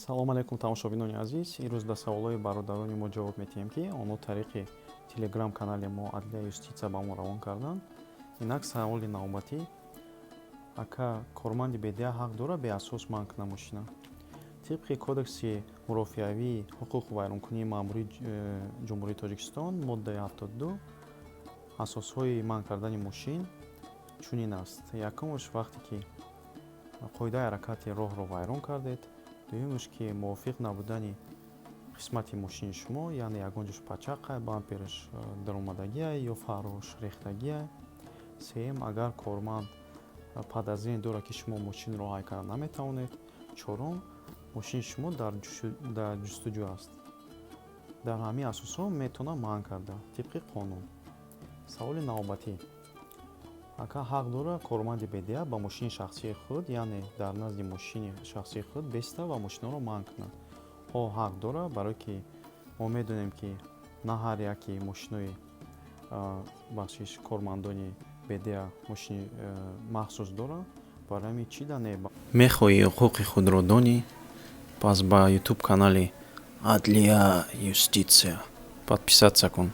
Салому алайкум, тамошобинони азиз! Имрӯз ба саволҳои бародарони мо ҷавоб медиҳем, ки онҳо тариқи телеграм канали мо «Адлия Юститсия» ба мо равон карданд. Инак, саволи навбатӣ: ака, корманди БДА ҳақ дорад беасос манъ кунад мошина? Тибқи Кодекси мурофиавии ҳуқуқу вайронкунии маъмурии Ҷумҳурии Тоҷикистон, моддаи 72, асосҳои манъ кардани мошин чунин аст: якумаш, вақте ки қоидаи ҳаракати роҳро вайрон кардед; дуюмаш, ки мувофиқ набудани қисмати мошини шумо, яъне ягон ҷош пачақай, бампераш даромадагиай ё фаррош рехтагиай; сеюм, агар корманд подозрение дорад, ки шумо мошинро ҳай карда наметавонед; чорум, мошини шумо дар ҷустуҷӯ аст. Дар ҳамин асосҳо метавонад манъ карда тибқи қонун. Саволи навбатӣ: ака, ҳақ дорад корманди БДА ба мошини шахсии худ, яъне дар назди мошини шахсии худ беста ва мошинҳоро манъ кунад? Ҳо, ҳақ дорад, барое ки мо медонем, ки на ҳар яке мошинои, бахшиш, кормандони БДА мошини махсус доранд. Барои ҳамин чӣ да не. Мехоҳӣ ҳуқуқи худро донӣ? Пас ба ютуб канали «Адлия Юститсия» подписаться кун.